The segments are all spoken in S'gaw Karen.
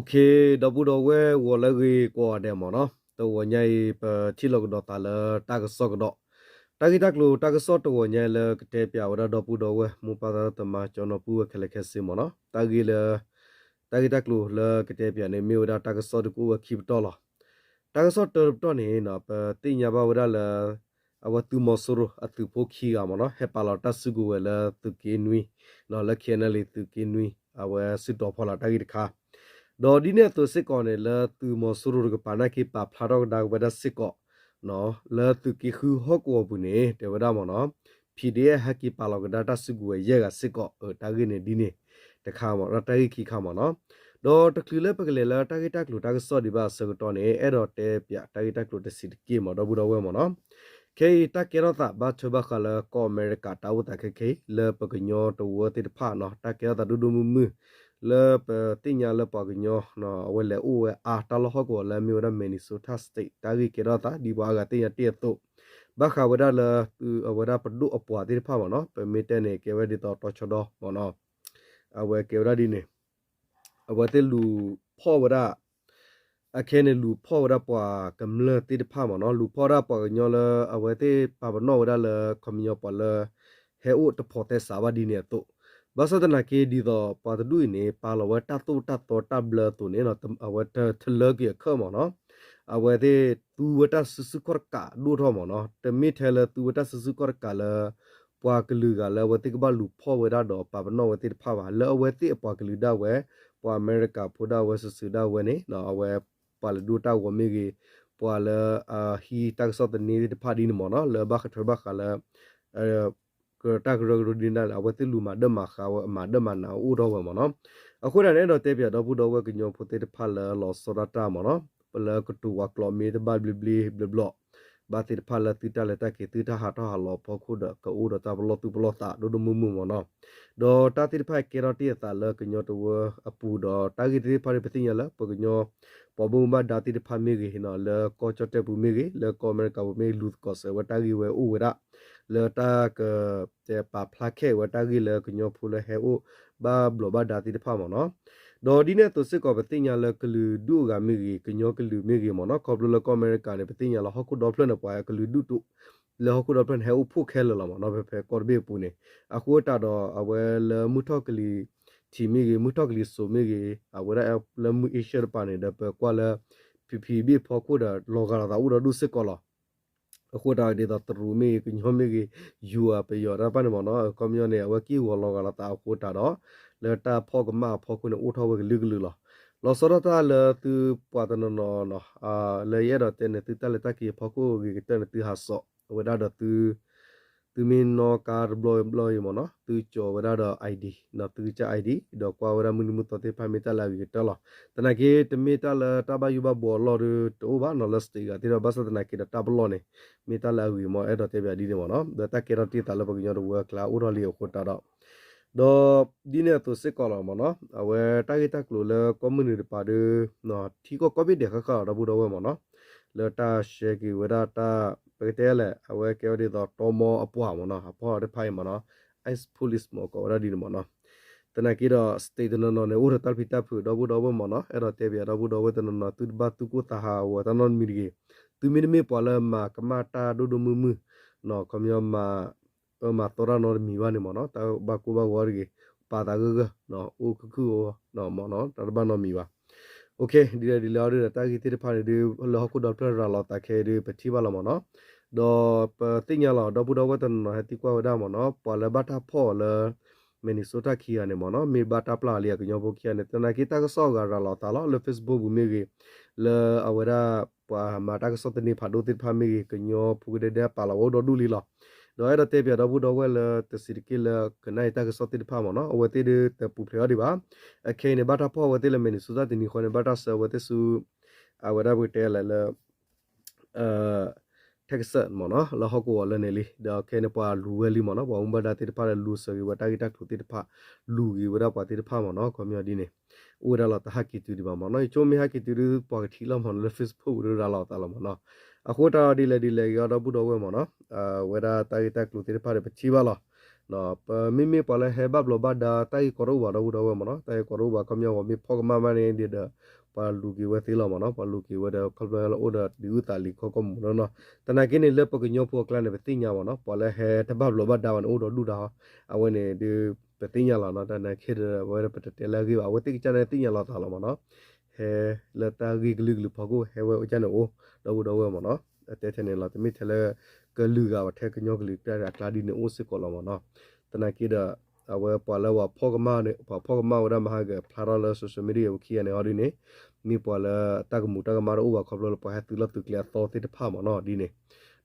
ဒီပုၢ်ဒီဝဲၢ်ဂီၤလၢအဂ့ၤကိးဂၤဒဲးမ့ၢ်နီၤ, တဂီၤညါအံၤ ပထံၣ်လိာ်ကဒီးသးလၢတၢ်ကစီၣ်ကဒီး, တၢ်ဂ့ၢ်တၢ်ကျိၤတၢ်ကစီၣ်တဂီၤညါလၢကတဲပၠးဝဲဒၣ်ဒီပုၢ်ဒီဝဲၢ် မိၢ်ပၢ်သရၣ်သမါ ကၠီနီၤပုၢ်ဝဲၢ်ခဲလၢာ်ခဲဆ့မ့ၢ်နီၤ, တၢ်ဂ့ၢ်လၢ တၢ်ဂ့ၢ်တၢ်ကျိၤလၢကတဲပၠးန့ၣ် မ့ၢ်ဝဲဒၣ်တၢ်ကစီၣ်တကအိၣ်ဝဲခံပတီၢ်လီၤ. တၢ်ကစီၣ်တၢတပတီၢ်န့ၣ် ပသ့ၣ်ညါဘၣ်ဝဲဒၣ်လၢ အဝဲသုးမီၤစိရိၤအသုးဖိခံဂၤမ့ၢ်နီၤ ဟဲပာ်လီၤတၢ်စုကဝဲၤလၢသုးက့နွံ, လၢ ခဲအံၤ သုးက့နွံ အဝဲစုတီၤဖီလာ်တၢ်ဂ့ၢ်တခါ, ဒီးဒ်န့ၣ်အသိးစ့ၢ်ကီးန့ၣ် လၢသုးမီၤစိရိၤတကပၤနာ်က့ ပာ်ဖျါထီၣ်ကဒါက့ၤဝဲဒၣ်စ့ၢ်ကီး လၢသုးက့ဃုဟီၣ်ကဝီၤပူၤန့ၣ် တဲဝဲဒၣ်မ့ၢ်နီၤ PDF ဟဲက့ၤပာ်လီၤကဒါတၢ်စုကဝဲၤယဲၢ်ဂၤစ့ၢ်ကီး, တၢ်ဂ့ၢ်န့ၣ်ဒ်န့ၣ်တခါမ့ၢ်နီၤ တၢ်ဂ့ၢ်ခံခါမ့ၢ်နီၤ, ဒီးတချုးလၢပကလဲၤလၢတၢ်ဂ့ၢ်တၢ်ကျိၤတၢ်ကစီၣ်ဒံးဘၣ်အဆၢကတီၢ်န့ၣ် အဲၣ်ဒိးတဲပၠးတၢ်ဂ့ၢ်တၢ်ကျိၤတဆံးတက့ၢ်မ့ၢ်ဒီပုၢ်ဒီဝဲၢ်မ့ၢ်နီၤ, ခဲအံၤတၢ်ကဲထီၣ်သးဘၣ်ထွဲဘၣ်ဃးလၢကီၢ်အမဲရကၤတၢ်အိၣ်သးခဲခဲအံၤ လၢပကညီတဝၢသ့ၣ်တဖၣ်နီၤ တၢ်ကဲထီၣ်သးဒိၣ်ဒိၣ်မုၢ်မုၢ် လၢပသ့ၣ်ညါလၢပှၤကညီ အဝဲလဲၤအိၣ်ဝဲအါတၢ်လီၢ်ဟီၣ်ကဝီၤလၢအမ့ၢ်ဝဲဒၣ် Minnesota State တၢ်ဂ့ၢ်ကဲထီၣ်သး ဒ်ပှၤအါဂၤသ့ၣ်ညါတ့ၢ်အသိး, ဘၣ်ဃးဝဲဒၣ်လၢ အဝဲဒၣ်ပဒိၣ်အပှၤသ့ၣ်တဖၣ်မ့ၢ်နီၤ ပမ့ၢ်တဲန့ၣ် ကဲဝဲဒ်သိးတီၤဆီဒီမ့ၢ်နီၤ, အဝဲကဲဝဲဒၣ်ဒ်န့ၣ် အဝဲသ့ၣ်လူၤဖီၣ်ဝဲဒၣ် အခဲအံၤန့ၣ် လူၤဖီၣ်ဝဲဒၣ်ပှၤကမျၢၢ်သ့ၣ်တဖၣ်မ့ၢ်နီၤ လူၤဖီၣ်ဝဲဒၣ်ပှၤကညီလၢအဝဲသ့ၣ်ပာ်ပနီၣ်ဝဲဒၣ်လၢ ခီပညီပှၤလၢ ဟဲအိၣ်တဖိးသဲစးဘၣ်ဒ်န့ၣ်အသိး, ဘၣ်ဆၣ်သနာ်က့ဒ်သိးပှၤတဒူၣ်အံၤန့ၣ် ပာ်လီၤဝဲတၢ်သိၣ်တၢ်သီတၢ်ဘျၢအသိးန့ၣ် အဝဲတလၢက့ၤအခၢၣ်မ့ၢ်နီၤ, အဝဲသ့ၣ်သူဝဲတၢ်စုဆူၣ်ခီၣ်တကးဒိၣ်ထီၣ်မ့ၢ်နီၤ တမ့ၢ်ထဲလၢသူဝဲတၢ်စုဆူၣ်ခီၣ်တကးလၢ ပှၤကလုာ်ဂၤလၢအဝဲသ့ၣ်ကဘၣ်လူၤဖီၣ်ဝဲဒၣ်ဒီးပာ်ပနီၣ်ဝဲသ့ၣ်တဖၣ်ဘၣ် လၢအဝဲသ့ၣ်အပှၤကလုာ်ဒၣ်ဝဲ, ပှၤအမဲရကၤဖိဒၣ်ဝဲစုာ်စုာ်ဒၣ်ဝဲန့ၣ် အဝဲပှၤလဲၤဒိတၢ်ဂီၤမ့ၢ်ဂ့ၤ, ပှၤလၢအဟံးတၢ်ကစီၣ်သန့သ့ၣ်တဖၣ်ဒ်န့ၣ်မ့ၢ်နီၤ လၢဘၣ်ဃးထွဲဘၣ်ဃးလၢ တၢ်ကရၢကရိဒ်န့ၣ် အဝဲသ့ၣ်လူၤမၤဒၢၣ်မၤဃးဝဲ မၤဒၢၣ်မၤနးအိၣ်ထီၣ်ဝဲမ့ၢ်နီၤ, အဃိသတးန့ၣ် အဲၣ်ဒိးတဲပၠးဒီပုၢ်ဒီဝဲၢ်ကညီဖိသ့ၣ်တဖၣ်လၢလီၤဆီဒၣ်တၢ်မ့ၢ်နီၤ, ပလၢကတိၤဝဲကျိာ်မ့ၢ်တဘၣ်ဘျ့ဘျ့ဘျီဘျီ ဘၣ်သ့ၣ်တဖၣ်လၢသုတၢ်လဲၤတၢ်က့ၤသုတၢ်ဟးထီၣ်ဟးလီၤအဖီခိၣ်ဒီး ကအိၣ်ဒီးတၢ်ပလီၢ်သူၣ်ပလီၢ်သးဒိၣ်ဒိၣ်မုၢ်မုၢ်မ့ၢ်နီၤ, ဒီးတၢ်သ့ၣ်တဖၣ်ကဲထီၣ်တ့ၢ်အသးလၢကညီတဝၢအပူၤဒီး တၢ်ဂ့ၢ်သ့ၣ်တဖၣ်ဒီးပသ့ၣ်ညါလၢပကညီ ပှၤဘၣ်မူဘၣ်ဒါသ့ၣ်တဖၣ်မ့ၢ်ဂ့ၤ လၢကီၢ်ကၠီၣ်တဲၣ်ပူၤမ့ၢ်ဂ့ၤ လၢကီၢ်အမဲရကၤပူၤမ့ၢ်ဂ့ၤ လူၤသကိးစၢၤဝဲတၢ်ဂ့ၢ်ဝဲအိၣ်ဝဲဒၣ် လၢတၢ်က တဲပာ်ဖျါခဲဝဲတၢ်ဂ့ၢ်လၢကညီဖိလၢဟဲအိၣ်ဘၣ်ဘျီးဘၣ်ဒါသ့ၣ်တဖၣ်မ့ၢ်နီၤ, ဒီးဒ်န့ၣ်အသိးစ့ၢ်ကီး ပသ့ၣ်ညါလၢကလုာ်ဒူၣ်အဂၤမ့ၢ်ဂ့ၤ ကညီကလုာ်မ့ၢ်ဂ့ၤမ့ၢ်နီၤ, ခီဖျိလၢကီၢ်အမဲရကၤန့ၣ် ပသ့ၣ်ညါလၢဟီၣ်ခိၣ်ဒီဖျၢၣ်န့ၣ် ပှၤကလုာ်ဒူၣ်တအိၣ် လၢဟီၣ်ခိၣ်ဒီဖျၢၣ်န့ၣ် ဟဲအိၣ်ဖှိၣ်ခဲလၢာ်လီၤမ့ၢ်နီၤ, ဖဲဖဲကီၢ်တဘ့ၣ်အပူၤန့ၣ်, အဃိသတးဒီး အဝဲလၢမုၢ်ထီၣ်ကလံၤထံးမ့ၢ်ဂ့ၤ မုၢ်ထီၣ်ကလံၤစိးမ့ၢ်ဂ့ၤ အဝဲဒၣ်လၢမုၢ်အ့ရှၢၣ်တပၤန့ၣ်ဒီး ပကွၢ်လၢ ဖံဖံဘ့ၣ်ဖီခိၣ်ဒီး လီၤဂာ်လိာ်သးအိၣ်ဒီးဒူၣ်စ့ၢ်ကီးလီၤ. အဃိသတးဒ်သိးတရူးမ့ၢ်ဂ့ၤ ကညီမ့ၢ်ဂ့ၤ ယိၤအပယီၤတၢ်တဖၣ်န့ၣ်မ့ၢ်နီၤ ခီပညီန့ၣ် အဝဲက့ၢ်ဂီၤလီၤဂာ်လိာ်သးအဃိသတးဒီး လၢတၢ်ဖီၣ်ကမၣ်အဖီခိၣ်န့ၣ် အိၣ်ထီၣ်ဝဲကလုာ်ကလုာ်လီၤ. လီၤဆီဒၣ်တၢ်လၢသုပှၤတနီၤနီၤ လၢယအဲၣ်ဒိးတဲန့ၣ် သုတၢ်လဲၤတၢ်က့ၤအဖီခိၣ်အဂ့ၤကတၢၢ်န့ၣ် သုဟးစိာ်ဝဲဒၣ်ဒီးသု သုမ့ၢ်နီၣ်ကါတဘျီဘျီအံၤမ့ၢ်နီၤ သုကၠီၤဝဲဒၣ်ဒီး ID နီၤ သုကစၢ် ID ဒီးကွၢ်ဝဲဒၣ်မုၢ်နံၤမုၢ်သီသ့ၣ်တဖၣ်မ့ၢ်တၢ်လၢအဂ့ၤကတၢၢ်လီၤ. သနာ်က့ တမ့ၢ်တၢ်လၢတၢ်ဘၣ်ယိၣ်ဘၣ်ဘှီအလီၢ်ဒီးတအိၣ်ဘၣ်နီၤ လၢ state ဂၤသ့ၣ်ဒီး ဘၣ်ဆၣ်သနာ်က့ဒီးတၢ်ပလီၢ်န့ၣ် မ့ၢ်တၢ်လၢအဂ့ၤမ့ၢ် အဲၣ်ဒိးတဲပၠးဒ်န့ၣ်မ့ၢ်နီၤ ဒီးတၢ်ကဲထီၣ်တ့ၢ်သးလၢပှၤကညီတဝၢအကျါအိၣ်ထီၣ်လံအဃိသတးဒီး ဒီးဒ်န့ၣ်အသိးစ့ၢ်ကီးလီၤမ့ၢ်နီၤ အဝဲတၢ်ဂ့ၢ်တၢ်ကျိၤလၢကီၢ်မုၢ်နုာ်တပၤဒီး ထံကီၢ်ကိးဘ့ၣ်ဒဲးဃၣ်ဃၣ်လီၤ ဒီပုၢ်ဒီဝဲၢ်မ့ၢ်နီၤ လၢတၢ်ရှဲက့ၤဝဲဒၣ်တၢ် ပကတဲလဲၣ် အဝဲကဲဝဲဒ်သိး တီမီအပှၤမ့ၢ်နီၤ အဖီတဖၣ်အံၤမ့ၢ်နီၤ ICE police မ့ၢ်ကိးဝဲဒၣ်ဒ်န့ၣ်မ့ၢ်နီၤ သနာ်က့ဒီး state တနီၤနီၤန့ၣ် အိၣ်ဒီးတၢ်ပျံၤတၢ်ဖုး ဒီပုၢ်ဒီဝဲၢ်မ့ၢ်နီၤ အဲၣ်ဒိးတဲပၠးဒီပုၢ်ဒီဝဲၢ်တနီၤနီၤ သုတဘၣ်သူၣ်ကိၢ်သးဟးဂီၤတၢ်နီတမံၤတဂ့ၤ သုမ့တမ့ၢ်ပှၤလၢမၤကမၣ်တၢ်ဒိၣ်ဒိၣ်မုၢ်မုၢ် နီၤ ခီပညီမၤ အၢမၤသီတၢ်နီတမံၤဘၣ်န့ၣ်မ့ၢ်နီၤ တၢ်ဘၣ်ကိၢ်ဘၣ်ဂီၤတဂ့ၤ ပာ်သးဂၢၢ်ဂၢၢ် အိၣ်ခုၣ်ခုၣ်အီၤမ့ၢ်နီၤ တၢ်တဘၣ်နီတမံၤဘၣ် ဒ်လဲၣ်ဒ်လဲၣ်အီၤဒီး တၢ်ဂ့ၢ်သ့ၣ်တဖၣ်န့ၣ်ဒီး လၢဟီၣ်ခိၣ်ဒီဖျၢၣ်ရၤလီၤသးခဲအံၤဒီး ပထံၣ်ဘၣ်လီၤမ့ၢ်နီၤ ဒီးပသ့ၣ်ညါလီၤ ဒီပုၢ်ဒီဝဲၢ်တနီၤနီၤ ဟဲသံကွၢ်ဝဲဒၣ်မ့ၢ်နီၤ ပှၤလၢဘၣ်တၢ်ဖီၣ်အီၤလၢ Minnesota ခံဂၤန့ၣ်မ့ၢ်နီၤ မ့ၢ်ဘၣ်တၢ်ပျၢ်အီၤလံ အကညီဖိခံဂၤန့ၣ် သနာ်က့တၢ်ကစီၣ်အဂၤရၤလီၤသးလီၤ လၢ Facebook ပူၤမ့ၢ်ဂ့ၤ လၢအဝဲဒၣ်ပှၤမၤတၢ်ကစီၣ်သန့ဖးဒိၣ်သ့ၣ်တဖၣ်မ့ၢ်ဂ့ၤ ကညီဖိကဒဲဒဲပာ်လီၤဝဲအိၣ်ဒီဒူၣ်လံလီၤ ဒီးအဲၣ်ဒိးတဲပၠးဒီပုၢ်ဒီဝဲၢ်လၢတဆံးတက့ၢ်လၢကနၣ်အံၤတၢ်ကစီၣ်သ့ၣ်တဖၣ်မ့ၢ်နီၤ အဝဲသ့ၣ်ဒီးတပူၤဖျဲးအီၤဒံးဘၣ် အခဲအံၤန့ၣ် ဘၣ်တၢ်ဖီၣ်အဝဲသ့ၣ်လၢ Minnesota တနံၤဃီန့ၣ် ဘၣ်တၢ်ဆှၢအဝဲသ့ၣ်ဆူ အဝဲဒၣ်ပကတဲလဲၣ်လၢ Texas မ့ၢ်နီၤ လၢဟီၣ်ကဝီၤလၢန့ၣ်လံ ဒီးခဲအံၤန့ၣ် ပှၤလူၤဝဲလံမ့ၢ်နီၤ ပှၤမူဘၣ်ဒါသ့ၣ်တဖၣ်လၢလူၤစၢၤက့ၤဝဲတၢ်ဂ့ၢ်တၢ်ကျိၤသ့ၣ်တဖၣ် လူၤက့ၤဝဲဒၣ်ပှၤသ့ၣ်တဖၣ်မ့ၢ်နီၤ ခီပညီဒ်န့ၣ် အိၣ်ဝဲဒၣ်လီၤတဟးက့ၤတုၤဒံးဘၣ်မ့ၢ်နီၤ ယဆိကမိၣ်မ့ၢ်ဟးက့ၤတုၤဒုး ပှၤကထံၣ်လီၤမ့ၢ်နီၤ လၢ Facebook ပူၤဒုးရၤလီၤအသးလီၤမ့ၢ်နီၤ အဃိတၢ်ဒ်လဲၣ်ဒ်လဲၣ်ဂ့ၤအီၤဒီပုၢ်ဒီဝဲၢ်မ့ၢ်နီၤ ဝဲဒၣ်တၢ်ဂ့ၢ်တၢ်ကျိၤသ့ၣ်တဖၣ်ဒီးပထံၣ်ဘၣ်လီၤ ပမ့မ့ၢ်ပှၤလၢဟဲဘၣ်ဘျီးဘၣ်ဒါတၢ်ဂ့ၢ်ကီတအိၣ်ဘၣ်ဒီပုၢ်ဒီဝဲၢ်မ့ၢ်နီၤ, တၢ်ဂ့ၢ်ကီတအိၣ်ဘၣ် ခီပညီပှၤမ့ၢ်ဖီၣ်ကမၣ်မးန့ၣ်ဒီး ပှၤလူၤက့ၤဝဲသ့လီၤမ့ၢ်နီၤ, ပှၤလူၤက့ၤဝဲဒီးခီဖျိလၢအိၣ်ဒီးဒုးအုၣ်သးလံၤခီကီၢ်မုၢ်နီၤနီၤ, သနာ်က့န့ၣ် လၢပကညီဖိအကျါန့ၣ် ပသ့ၣ်ညါမ့ၢ်နီၤ, ပှၤလၢဟဲတဘၣ်ဘျီးဘၣ်ဒါဘၣ်န့ၣ် အိၣ်ဒီးဒူၣ်ဒါဟီ, အဝဲန့ၣ်ဒုး ပသ့ၣ်ညါလီၤနီၤ, တၢ်နာ်က့ဒီး အဝဲဒၣ်ပတတဲလၢအဂ့ၢ်ဘၣ်, အဝဲသ့ၣ်ကစၢ်န့ၣ်သ့ၣ်ညါလီၤသးလီၤမ့ၢ်နီၤ, ဟဲလၢတၢ်ဂ့ၢ်ကလုာ်ကလုာ်ဖီခိၣ် ဟဲဝဲအိၣ်ကၢ်န့ၣ်အိၣ် ဒီပုၢ်ဒီဝဲၢ်မ့ၢ်နီၤ, အတဲထဲန့ၣ်လီၤ, တမ့ၢ်ထဲလၢ ကလုာ်ဂၤဘၣ် ထဲကညီကလုာ်တၢ်အကျါဒ်န့ၣ် အိၣ်စ့ၢ်ကီးလီၤမ့ၢ်နီၤ, သနာ်က့ဒီး အဝဲပှၤလၢပှၤဖီၣ်ကမၣ်န့ၣ် ပှၤဖီၣ်ကမၣ်ဝဲဒၣ်မဟါကဖျါထီၣ်လၢ social media ပူၤခံဂၤန့ၣ်ဟီဒ်န့ၣ်, မ့ၢ်ပှၤလၢအတၢ်ကမူၤတၢ်ကမၣ်တအိၣ်ဘၣ်ခီဖျိလၢပှၤဟဲသုးလီၢ်သုးကျဲအသီသ့ၣ်တဖၣ်မ့ၢ်နီၤဒ်န့ၣ်,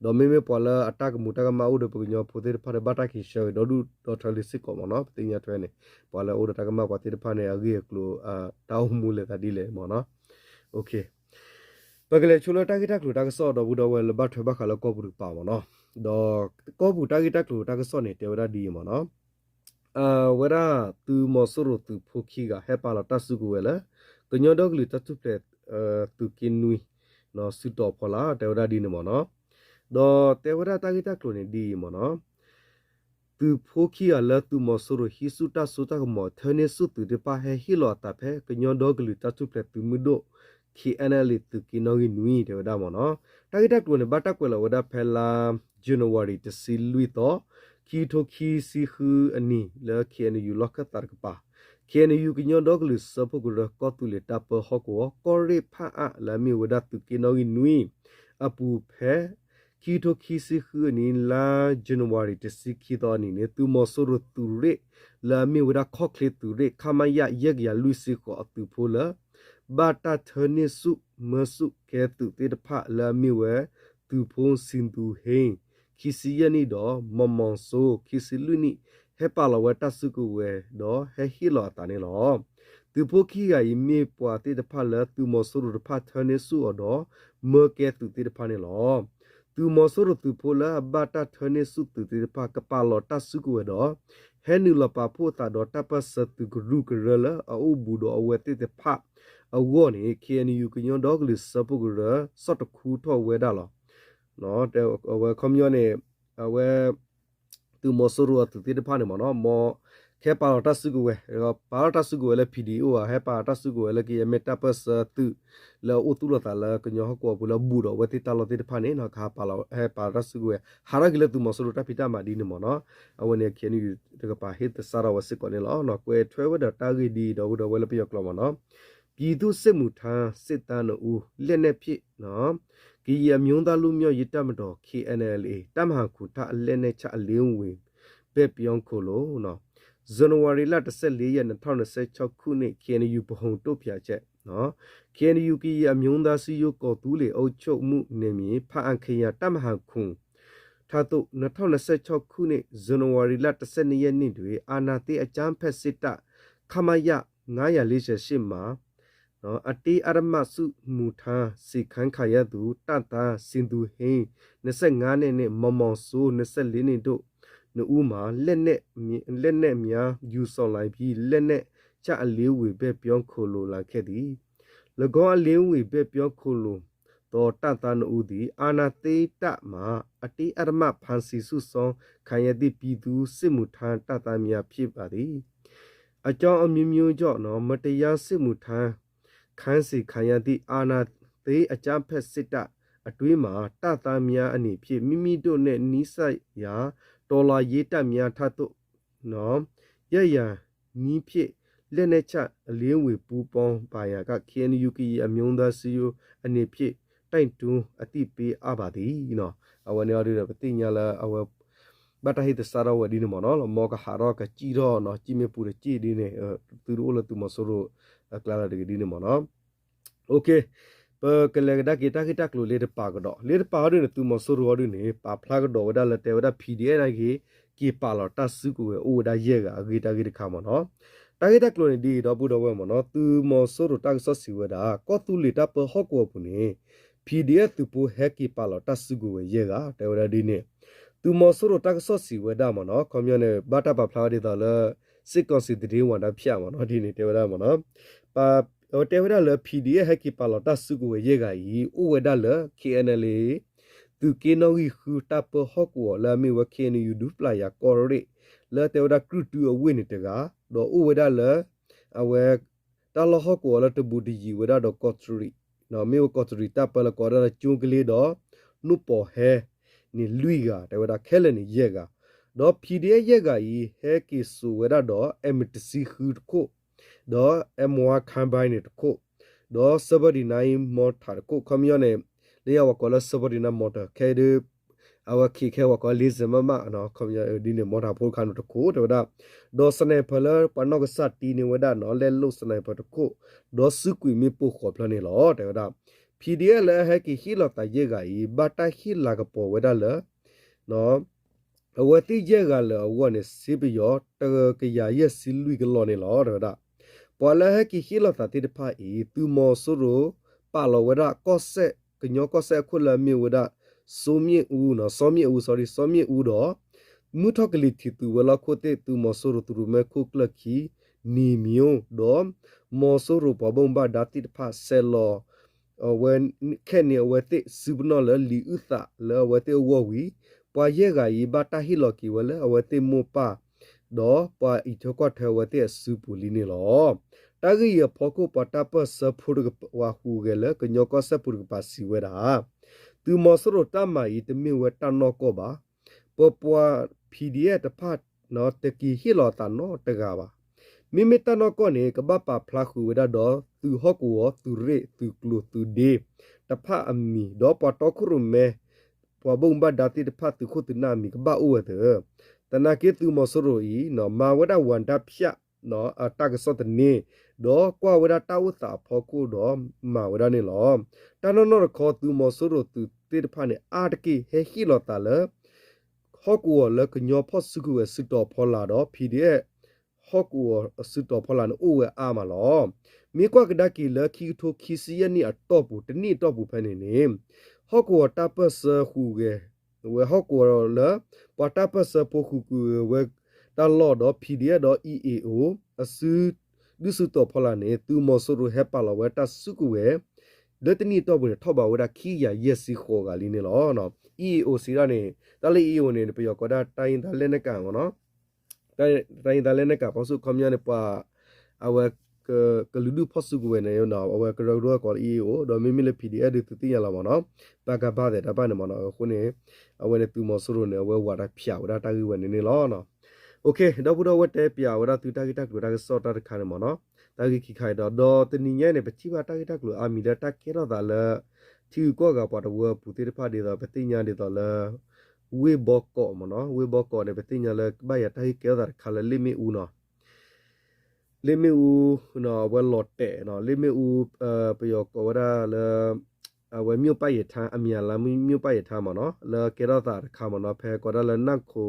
ဒီးမ့မ့ၢ်ပှၤလၢအတၢ်ကမူၤတၢ်ကမၣ်အိၣ်ဒီးပကညီဖိသ့ၣ်တဖၣ်ဒီး ဘၣ်တၢ်က့ၤဆှၢက့ၤဒီဒူၣ်ဒီထၢလံစ့ၢ်ကီးမ့ၢ်နီၤ, ပသ့ၣ်ညါထွဲန့ၣ်, ပှၤလၢအိၣ်ဒီးတၢ်ကမၣ်ပှၤသ့ၣ်တဖၣ်န့ၣ် အဂ့ၢ်အကျိၤ တၢ်အိၣ်မူလဲၤသးဒ်လဲၣ်မ့ၢ်နီၤ, ပကလဲၤဆိလၢတၢ်ဂ့ၢ်တၢ်ကျိၤတၢ်ကစီၣ်ဒီပုၢ်ဒီဝဲၢ်လၢဘၣ်ထွဲဘၣ်ဃးလၢကီၢ်ပူၤတကပၤမ့ၢ်နီၤ, ဒီးကီၢ်ပူၤတၢ်ဂ့ၢ်တၢ်ကျိၤတၢ်ကစီၣ်န့ၣ် တဲဝဲဒၣ်ဒ်အံၤမ့ၢ်နီၤ, ဝဲဒၣ်သုးမီၤစိရိၤသုးဖိခံဂၤ ဟဲပာ်လီၤတၢ်စုကဝဲၤလၢ ကညီဒီကလုာ်တၢ်ထူၣ်ဖျဲး သုးက့နွံ စုတီၤဖီလာ် တဲဝဲဒၣ်ဒ်န့ၣ်မ့ၢ်နီၤ, ဒီးတဲဝဲဒၣ်တၢ်ဂ့ၢ်တၢ်ကျိၤန့ၣ်ဒ်အံၤမ့ၢ်နီၤ, သုးဖိခံဂၤလၢသုးမီၤစိရိၤဟံးဆူၣ်တၢ်စိတၢ်ကမီၤ ထၢန့ၢ်ဆူၣ်သုးသ့ၣ်တဖၣ် ဟဲဟ့ၣ်လီၤအသးဖဲ ကညီဒီကလုာ်တၢ်ထူၣ်ဖျဲးသုးမုၢ်ဒိၣ် K N L A သုးက့နီၣ်ဂံၢ်နွံ တဲဝဲဒၣ်မ့ၢ်နီၤ, တၢ်ဂ့ၢ်တၢ်ကျိၤန့ၣ် ဘၣ်တၢ်ကွဲးလီၤဝဲဒၣ်ဖဲလါ January တဆံလွံၢ်သီ ခံကထိခံဆံဃုအနံၣ် လၢ K N U လီၢ်ခၢၣ်သးတကပၤ, K N U ကညီဒီကလုာ်စၢဖှိၣ်ကရၢ ကီၢ်သူလ့ၤတၢ်ပၢဟီၣ်ကဝီၤ ကီၢ်ရ့ၣ်ဖၣ်အၣ်လၢအမ့ၢ်ဝဲဒၣ်သုးက့နီၣ်ဂံၢ်နွံ အပူၤဖဲ ခံကထိခံဆံဃုအနံၣ် လါ January တဆံခံသီအနံၤန့ၣ် သုးမီၤစိရိၤသုးရ့ၣ် လၢအမ့ၢ်ဝဲဒၣ်ခီၣ်ချ့သုးရ့ၣ် ခမရ ယဲၢ်ကယၤလွံၢ်ဆံဃိးအသုးဖိလၢ ဘၣ်တၢ်ထၢန့ၢ်ဆူၣ်မၢဆူၣ်ကဲသုးသ့ၣ်တဖၣ်လၢအမ့ၢ်ဝဲ သုးဖိ စံသူဟ့ ခံဆံယဲၢ်နံၣ်ဒီး မီၤမီၤစိ ခံဆံလွံၢ်နံၣ် ဟဲပာ်လီၤဝဲတၢ်စုကဝဲၤဒီးဟဲဟ့ၣ်လီၤအသးန့ၣ်လီၤ. သုးဖိခံဂၤအံၤ မ့ၢ်ပှၤသ့ၣ်တဖၣ်လၢသုးမီၤစိရိၤတဖၣ်ထၢန့ၢ်ဆူၣ်အီၤဒီး မၢကဲသုးသ့ၣ်တဖၣ်န့ၣ်လီၤ. သုးမီၤစိရိၤသုးဖိလၢအဘၣ်တၢ်ထၢန့ၢ်ဆူၣ်သုးသ့ၣ်တဖၣ် ကပာ်လီၤတၢ်စုကဝဲၤဒီး ဟဲနုာ်လီၤပာ်ဖှိၣ်အသးဒီးတၢ်ပၢၢ်ဆၢသုးကရူၢ်ကရၢလၢအအိၣ်ဘူးဒီးအဝဲသ့ၣ်တဖၣ်အဂီၢ်န့ၣ် K N U ကညီဒီကလုာ်စၢဖှိၣ်ကရၢ ဆီၣ်တခူထီၣ်ဝဲဒၣ်လီၤ. အဝဲခီပညီန့ၣ် အဝဲ သုးမီၤစိရိၤအသုးသ့ၣ်တဖၣ်န့ၣ်မ့ၢ်နီၤ မ်ဟဲပာ်လီၤတၢ်စုကဝဲၤ, ပာ်လီၤတၢ်စုကဝဲၤလၢ P D A အိၣ်ဧါ, ဟဲပာ်လီၤတၢ်စုကဝဲၤလၢကယဲၢ်မ့ၢ်တၢ်ပၢၢ်ဆၢသုး လၢအအိၣ်သူၣ်လီၤသးလၢကညီဟီၣ်ကဝီၤပူၤလၢ ဘူးဒီးအဝဲသ့ၣ်တၢ်လီၢ်သ့ၣ်တဖၣ်န့ၣ် ကဟဲပာ်လီၤတၢ်စုကဝဲၤ ဟးထီၣ်က့ၤလၢသုးမီၤစိရိၤတၢ်ဖံးတၢ်မၤဒ်န့ၣ်မ့ၢ်နီၤ. အဝဲန့ၣ် K N U တကပၤဟ့ၣ်သဆၣ်ထီၣ်ဝဲစ့ၢ်ကီးန့ၣ်လီၤ. ကွဲးထွဲဝဲဒီးတၢ်ဂ့ၢ်ဒ်အံၤ ဒီပုၢ်ဒီဝဲၢ်လၢပယီၤကျိာ်မ့ၢ်နီၤ ပြည်သူ့စစ်မှုထမ်း စစ်သားနှစ်ဦး လက်နက်ဖြင့် ကရင်အမျိုးသားလွတ်မြောက်ရေးတပ်မတော် K N L A တပ်မဟာခုနစ် လက်နက်ချအလင်းဝင် ဘက်ပြောင်းခိုလှုံ ဇန်နဝါရီလ တဆယ့်လေးရက် နှစ်ထောင့်နှစ်ဆယ့်ခြောက်ခုနှစ် K N U ဗဟိုထုတ်ပြန်ချက် K N U ကရင်အမျိုးသားစည်းရုံး ကော်သူလ့ၤအုပ်ချုပ်မှုနယ်မြေ ဖားအံခရိုင် တပ်မဟာခုနစ် ထံသို့ နှစ်ထောင့်နှစ်ဆယ့်ခြောက်ခုနှစ် ဇန်နဝါရီလ တဆယ့်နှစ်ရက်နေ့တွင် အာဏာသိမ်းအကြမ်းဖက်စစ်တပ် ခမရ ငါးရာလေးဆယ့်ရှစ်မှာ အတင်းအဓမ္မစစ်မှုထမ်းစေခိုင်းခံရသူ တပ်သား စံသူဟိန်း နှစ်ဆယ့်ငါးနှစ်နှင့် မောင်မောင်စိုး နှစ်ဆယ့်လေးနှစ်တို့ နှစ်ဦးမှာ လက်နက်များ ယူဆောင်လာပြီး လက်နက်ချအလင်းဝင်ဘက်ပြောင်းခိုလှုံလာခဲ့သည်။ ၎င်းအလင်းဝင်ဘက်ပြောင်းခိုလှုံသောတပ်သားနှစ်ဦးသည် အာဏာသိမ်းတပ်မှ အတင်းအဓမ္မဖမ်းဆီးစုဆောင်းခံရသည့် ပြည်သူ့စစ်မှုထမ်းတပ်သားများဖြစ်ပါသည်။ အကြောင်းအမျိုးမျိုးကြောင့် မတရားစစ်မှုထမ်း ခိုင်းစေခံရသည့် အာဏာသိမ်းအကြမ်းဖက်စစ်တပ်အတွင်းမှ တပ်သားများအနေဖြင့် မိမိတို့နှင့်နီးစပ်ရာ တော်လှန်ရေးတပ်များထံသို့ ရရာနည်းဖြင့် လက်နက်ချအလင်းဝင်ပူးပေါင်းပါရန်က K N U ကရင်အမျိုးသားစည်းရုံးအနေဖြင့် တိုက်တွန်းအသိပေးအပ်ပါသည်. အဝဲန့ၣ်အီၤဒုဒီး ပသ့ၣ်ညါလၢအဝဲ ဘၣ်တၢ်ဟ့ၣ်သဆၣ်ထီၣ်ဝဲဒ်န့ၣ်မ့ၢ်နီၤ မ်ကဟးထီၣ်ကစံၣ်ထီၣ်နီၤ စံၣ်မ့ၢ်ပူၤတစံၣ်ဒ်န့ၣ် သုတအိၣ်လၢသုးမီၤစိရိၤအကျါလၢၤတဂ့ၤဒ်န့ၣ်မ့ၢ်နီၤ. ပကလဲၤကဒါက့ၤတၢ်ဂ့ၢ်တၢ်ကျိၤလၢတပၤကဒီး လၢတပၤအီၤဒ်န့ၣ် သုးမီၤစိရိၤအီၤဒ်န့ၣ် ပာ်ဖျါကဒီးဝဲဒၣ်လၢတဲဝဲဒၣ် P D F နာ်က့ က့ၤပာ်လီၤတၢ်စုကဝဲၤအိၣ်ဝဲဒၣ်ယဲၢ်ဂၤအဂ့ၢ်တၢ်ဂ့ၢ်တခါမ့ၢ်နီၤ. တၢ်ဂ့ၢ်တၢ်ကျိၤန့ၣ်ဒ်အံၤ ဒီပုၢ်ဒီဝဲၢ်မ့ၢ်နီၤ သုးမီၤစိရိၤတၢ်ကစီၣ်စံးဝဲဒၣ် ကီၢ်သူလ့ၤတၢ်ပၢဟီၣ်ကဝီၤပူၤန့ၣ် P D F သုးဖိဟဲက့ၤပာ်လီၤတၢ်စုကဝဲၤယဲၢ်ဂၤ တဲဝဲဒၣ်ဒ်န့ၣ် သုးမီၤစိရိၤတၢ်ကစီၣ်စံးဝဲဒၣ်မ့ၢ်နီၤ ခီပညီန့ၣ် ဘၣ်တၢ်ပာ်ဖျါဝဲဒ်သိးလၢ စစ်ကောင်စီသတင်းဝါဒဖြန့် မ့ၢ်နီၤ ဒ်န့ၣ်တဲဝဲဒၣ်မ့ၢ်နီၤ တဲဝဲဒၣ်လၢ P D F ဟဲက့ၤပာ်လီၤတၢ်စုကဝဲၤယဲၢ်ဂၤအံၤ အိၣ်ဝဲဒၣ်လၢ K N L A သုးက့နီၣ်ဂံၢ်ဃုတၢ်ပၢဟီၣ်ကဝီၤလၢအမ့ၢ်ဝဲ K N U ဒူပျၢ်ယၤကီၢ်ရ့ၣ် လၢတဲဝဲဒၣ်ကြုၢ်တုအဝ့ၢ်န့ၣ်တဂၤ, ဒီးအိၣ်ဝဲဒၣ်လၢ အဝဲ တၢ်လီၢ်ဟီၣ်ကဝီၤလၢတဘူးတယံၤဝဲဒၣ်ဒီးကီးတရံး, မ့ၢ်ဝဲကီးတရံးတၢ်ပၢလၢကိးဝဲဒၣ်လၢကၠိကလ့ဒီး နိၣ်ပီၤဟဲန့ၣ်လွံၢ်ဂၤ, တဲဝဲဒၣ်ခဲလၢာ်န့ၣ်ယဲၢ်ဂၤ, ဒီး P D F ယဲၢ်ဂၤအံၤ ဟဲက့ၤစိာ်ဝဲဒၣ်ဒီး M တဆံဃုတခိၣ်, ဒီး M one combine န့ၣ်တခိၣ်, ဒီး seventy-nine mortar တခိၣ်, ခီပညီန့ၣ် လၢယၤပှၤကိးလၢ seventy-nine mortar ခဲဒုး အဝဲခံခဲပှၤကိးလံစဲမးမး, ခီပညီဒ်န့ၣ် mortarဖိတခါန့ၣ်တခိၣ် တဲဝဲဒၣ်, ဒီး sniper လၢပှၤနီၢ်ကစၢ်တံန့ၢ်ဝဲဒၣ်နီၤ လဲလိာ် sniper တခိၣ်, ဒီးစုကွံာ်မ့ၣ်ပိၢ်ဃိးဖျၢၣ်န့ၣ်လီၤ တဲဝဲဒၣ်. P D F လၢအဟဲက့ၤဟ့ၣ်လီၤသးယဲၢ်ဂၤအံၤ ဘၣ်တၢ်ဟ့ၣ်လၤကပီၤဝဲဒၣ်လၢ အဝဲသ့ၣ်ယဲၢ်ဂၤလၢာ်အဂီၢ်န့ၣ် စ့ပယီၤ တကယၤယဲၢ်ဆံလွံၢ်ကလီၢ်န့ၣ်လီၤ တဲဝဲဒၣ်. ပှၤလၢအဟဲက့ၤဟ့ၣ်လီၤသးသ့ၣ်တဖၣ်အံၤ သုးမီၤစိရိၤ ပာ်လီၤဝဲဒၣ်ကီၢ်စဲၣ် ကညီကီၢ်စဲၣ်အခိၣ်လၢအမ့ၢ်ဝဲဒၣ် စီၤမ့ၣ်အူ, စီၤမ့ၣ်အူ, sorry စီၤမ့ၣ်အူဒီး မုၢ်ထီၣ်ကလံၤထံးသုးဝဲၤလီၢ်ခိၣ်သ့ၣ် သုးမီၤစိရိၤသုးရိၣ်မဲခိၣ်ကျၢၢ်ခံ နံၤမံၤအိၣ် ဒီး မီၤစိရိၤပှၤဘၣ်မူဘၣ်ဒါသ့ၣ်တဖၣ် ဆဲးလီၤ အဝဲ ခဲန့ၣ်အဝဲသ့ၣ်စုပနီၣ်လၢလံာ်အုၣ်သးလၢအဝဲသ့ၣ်အဂီၢ်ဝံၤ ပှၤယဲၢ်ဂၤအံၤ ဘၣ်တၢ်ဟ့ၣ်လီၤက့ၤဝဲလၢအဝဲသ့ၣ်မိၢ်ပၢ် ဒီးပှၤအံးထွဲကွၢ်ထွဲအဝဲသ့ၣ်အစုပူၤလံန့ၣ်လီၤ. တၢ်ဂ့ၢ်အံၤအဖီခိၣ် ပှၤတၢ်ပၢၢ်ဆၢဖိတကပၤ ပှၤဟူးဂဲၤလၢကညီကီၢ်စဲၣ်ပူၤတကပၤစံးဝဲဒၣ် သုးမီၤစိရိၤတၢ်မၤအံၤတမ့ၢ်ဝဲတၢ်နီၢ်ကီၢ်ဘၣ်. ပပှၤ P D F တဖၣ် တက့ၤဟ့ၣ်လီၤအသးနီတဂၤဘၣ်. မ့မ့ၢ်တၢ်နီၢ်ကီၢ်န့ၣ် ကဘၣ်ပာ်ဖျါဃုာ်ဝဲဒၣ်ဒီး သုးဟီၣ်ကဝီၤ သုးရ့ၣ် သုးကျိၤ သုးဒ့ တဖၣ်အမံၤ ဒီးပှၤတီခိၣ်ရိၣ်မဲ ပှၤဘၣ်မူဘၣ်ဒါသ့ၣ်တဖၣ်သုးခိၣ်သုးနၢ်အမံၤကဘၣ်အိၣ်ဝဲသ့ၣ် သနာ်က့သုးမီၤစိရိၤအံၤ မၤဝဲဒၣ်ဝၤတၢ်ဖၠး အတၢ်ကစီၣ်သန့ ဒီးကွၢ်ဝဲဒၣ်တၢ်အိၣ်သးအဖီခိၣ်ဒီးမၤဝဲဒၣ်န့ၣ်လီၤ. တၢ်နီၢ်နီၢ်တခီ သုးမီၤစိရိၤသုးသ့ၣ်တဖၣ်န့ၣ် အါတက့ၢ်ဟဲဟ့ၣ်လီၤသးလၢ ဟီၣ်ကဝီၤလၢကညီဖီၣ်စုကဝဲၤစုတီၤဖီလာ်ဒီး P D F ဟီၣ်ကဝီၤအစုတီၤဖီလာ်န့ၣ်အိၣ်ဝဲအါမးလီၤ. မ့ၢ်ကွၢ်ကဒါက့ၤလၢခံကထိခံဆံယဲၢ်နံၣ်အတီၢ်ပူၤ တနံၣ်အတီၢ်ပူၤဖဲန့ၣ်န့ၣ် ဟီၣ်ကဝီၤတၢ်ပၢၢ်ဆၢဟူးဂဲၤဝဲဟီၣ်ကဝီၤလၢ ပှၤတၢ်ပၢၢ်ဆၢဖိဃုာ်ကွံာ်ဝဲတၢ်လီၢ်ဒီး P D F ဒီး E A O အစု ဒုးစုတီၤဖီလာ်န့ၣ် သုးမီၤစိရိၤဟဲပာ်လီၤဝဲတၢ်စုကဝဲၤ လၢတနံၣ်အတီၢ်ပူၤန့ၣ် ထီၣ်ဘးဝဲဒၣ်ခံကယၤယဲၢ်ဆံဃိးဂၤလံန့ၣ်လီၤ. E A O စံးဒၣ်န့ၣ် တၢ်လၢ E A O န့ၣ် ပယီၤကိးဒၣ် တိုင်းရင်းသားလက်နက်ကိုင်မ့ၢ်နီၤ တိုင်းရင်းသားလက်နက်ကိုင် ဖီၣ်စုခီပညီန့ၣ် ပှၤ အဝဲ ကလုာ်ဒူၣ်ဖီၣ်စုကဝဲၤန့ၣ် အဝဲကရၢကရိကိးလၢ E A O ဒီးမ့မ့ၢ်လၢ P D F ဒုးသုသ့ၣ်ညါလီၤမ့ၢ်နီၤ ပကဘၣ်သဲးတၢ်ဘၣ်န့ၣ်မ့ၢ်နီၤ အဃိန့ၣ် အဝဲန့ၣ်သုးမီၤစိရိၤန့ၣ် အဝဲဝၤတၢ်ဖၠးဝဲဒၣ်တၢ်ဂ့ၢ်ဝဲန့ၣ်န့ၣ်လီၤ. ဒီပုၢ်ဒီဝဲၢ်တဲပၠးဝဲဒၣ်သုတၢ်ဂ့ၢ်တၢ်ကျိၤတၢ်ကစီၣ်တၢ်တခါန့ၣ်မ့ၢ်နီၤ တၢ်ဂ့ၢ်ခံခါအံၤဒီး ဒီးတနံၤညါန့ၣ် ပထံၣ်ဘၣ်တၢ်ဂ့ၢ်တၢ်ကျိၤအါမံၤလၢတၢ်ကဲထီၣ်သးလၢ ထံဂုၤကီၢ်ဂၤပှၤတဝၢအပူၤသ့ၣ်တဖၣ်ဒ်သိး ပသ့ၣ်ညါဒ်သိးလၢ ဝ့ၢ်ဘီကီးမ့ၢ်နီၤ ဝ့ၢ်ဘီကီးန့ၣ် ပသ့ၣ်ညါလၢကဘၣ်ယၤတၢ်ဂ့ၢ်ကဲထီၣ်သးတခါလၢလ့ၣ်မ့ၣ်အူနီၤ လ့ၣ်မ့ၣ်အူ အဝဲလီၤတဲာ်နီၤ လ့ၣ်မ့ၣ်အူ ပယီၤကိးဝဲဒၣ်လၢ အဝဲ မြို့ပတ်ရထား အမံၤလၢ မြို့ပတ်ရထား မ့ၢ်နီၤ လၢကဲထီၣ်သးတခါမ့ၢ်နီၤ ဖဲကိးဒၣ်လၢ နမ့ၢ်ခိ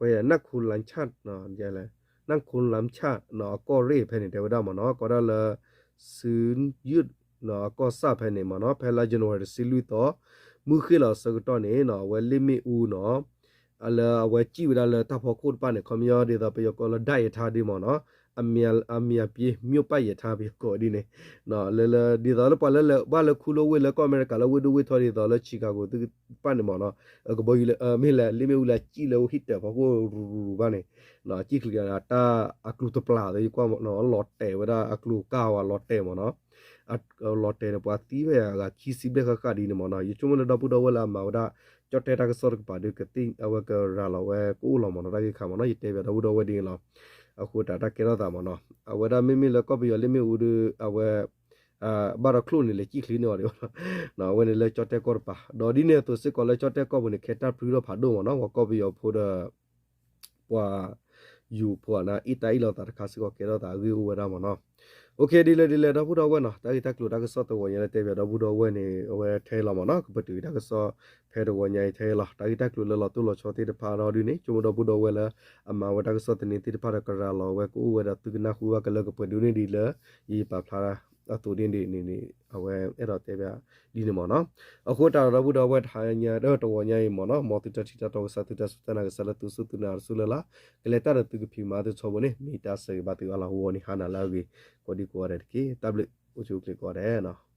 နမ့ၢ်ခိလမ်းဆ နမ့ၢ်ခိလမ်းဆ အကီၢ်ရ့ၣ်ဖဲန့ၣ် တဲဝဲဒၣ်မ့ၢ်နီၤ ကိးဒၣ်လၢ ဆူယုၢ် အကီၢ်ဆၣ်ဖဲန့ၣ်မ့ၢ်နီၤ ဖဲလါ January တဆံလွံၢ်သီ မုၢ်ဃ့ၢ်လီၤအဆၢကတီၢ်န့ၣ်နီၤ အဝဲလ့ၣ်မ့ၣ်အူနီၤ လၢအဝဲစံၣ်ဝဲဒၣ်လၢတၢ်ဖီခိၣ်တဖၣ်န့ၣ် ခီပညီဒ်သိးပယီၤကိးလၢ ဒၣ်အ့ၤထါ ဒ်မ့ၢ်နီၤ အမံၤအပျ့ၤ မြို့ပတ်ရထား ပယီၤကိးဒ်န့ၣ် လၢလၢ ဒ်သိးလၢပှၤလၢလၢာ်ဘၣ်လၢခူလၢဝ့ၢ်လၢကီၢ်အမဲရကၤလၢဝ့ၢ်ဒိၣ်ဝ့ၢ်ထီဒ်သိးလၢ Chicago သ့ၣ်တဖၣ်န့ၣ်မ့ၢ်နီၤ ကဘီယူၤလၢ မ့ၢ်လဲၣ် လ့ၣ်မ့ၣ်အူလၢစံၣ်လၢဟံၣ်တၢးဖီခိၣ်ရူၤရူၤဘၣ်န့ၣ် စံၣ်ချံကတၢၢ်တၢ်အကျိၤတပျၢ်သ့ၣ် ယကွၢ်မ့ၢ်နီၤ လီၤတဲာ်ဝဲဒၣ်အကျိၤကၢ်ဝဲလီၤတဲာ်မ့ၢ်နီၤ လီၤတဲာ်န့ၣ် ပှၤသံဝဲအဂၤခံဆံဘျဲၣ်ဃၣ်ဃၣ်ဒ်န့ၣ်မ့ၢ်နီၤ ယဆိကမိၣ်လၢဒီပုၢ်ဒီဝဲၢ်လၢအမၤဝဲဒၣ် ကၠီၣ်တဲၣ်တၢ်ကစီၣ်တကပၤဒီး ကသ့ၣ် အဝဲကရၤလီၤဝဲကအိၣ်လီၤမ့ၢ်နီၤ တၢ်ဂ့ၢ်ခါမ့ၢ်နီၤ ယတဲဘၣ်ဒီပုၢ်ဒီဝဲၢ်ဒ်န့ၣ်လီၤ အဃိတၢ်တၢ်ကဲထီၣ်သးမ့ၢ်နီၤ အဝဲဒၣ်မ့မ့ၢ်လၢကီၢ်ပယီၤလ့ၣ်မ့ၣ်အူဒီး အဝဲ ဘၣ်ဒီးချိၣ်န့ၣ်လဲၤစံၣ်ချံန့ၢ်အီၤဒံး အဝဲန့ၣ်လၢကၠီၣ်တဲၣ်ကီၢ်တပၤ ဒီးဒ်န့ၣ်အသိးစ့ၢ်ကီးလၢကၠီၣ်တဲၣ်ကီၢ်ပူၤန့ၣ် ခဲတၢ်ပြူထီၣ်ဖးဒိၣ်မ့ၢ်နီၤ ပှၤကီၢ်ပယီၤဖိဒီး ပှၤ ယူၤဖိအနၢ် အ့ၣ်တၢ်အ့ၣ်လိာ်သးတခါစ့ၢ်ကီးကဲထီၣ်သးအဂ့ၢ်အိၣ်ဝဲဒၣ်မ့ၢ်နီၤ OK ဒ်လဲၣ်ဒ်လဲၣ် ဒီပုၢ်ဒီဝဲၢ်နီၤ တၢ်ဂ့ၢ်တၢ်ကျိၤတၢ်ကစီၣ်တဂီၤညါလၢတဲဘၣ်ဒီပုၢ်ဒီဝဲၢ်န့ၣ် အဝဲထဲလီၤမ့ၢ်နီၤ ကပတုာ်တၢ်ကစီၣ်ဖဲတဂီၤညါအံၤထဲလီၤ တၢ်ဂ့ၢ်တၢ်ကျိၤလၢလီၤတိၢ်လီၤဆီသ့ၣ်တဖၣ်ဒီးဒ်န့ၣ် ဆိကမိၣ်ဒီပုၢ်ဒီဝဲၢ်လၢ အမၤဝဲတၢ်ကစီၣ်သန့သ့ၣ်တဖၣ်ဒီးကရၤလီၤဝဲကအိၣ်ဝဲဒီးသုကနၢ်ဟူဘၣ်ကလၢကပှဲၤဒိၣ်န့ၢ်ဒံးလၢ ယပာ်ဖျါအသိးဒ်န့ၣ်န့ၣ် အဝဲအဲၣ်ဒိးတဲဘၣ်ဒ်န့ၣ်မ့ၢ်နီၤ အဃိတၢ်ဒီးဒီပုၢ်ဒီဝဲၢ်တဟါညါဒီးတဂီၤညါအံၤမ့ၢ်နီၤ မ်သုတၢ်ထံၣ်တၢ်တီကစၢ် သုတၢ်စူၢ်တၢ်နာ်ကစၢ်လၢသုစူၢ်သုနာ်တစူၢ်လၢ်လၢ် ကလဲၤတၢ်ဒီးသုကဖံးမၤသုထီဘိန့ၣ် မ့ၢ်တၢ်ဆၢဂ့ၤဘၣ်သုအါလီၤ ဂီၤန့ၣ်ဟါနၤလၢအဂ့ၤ ကိးဒံကိးဂၤဒဲးတက့ၢ် တၢ်ဘျုး အိၣ်ဆူၣ်အိၣ်ချ့ကိးဂၤဒဲးနီၤ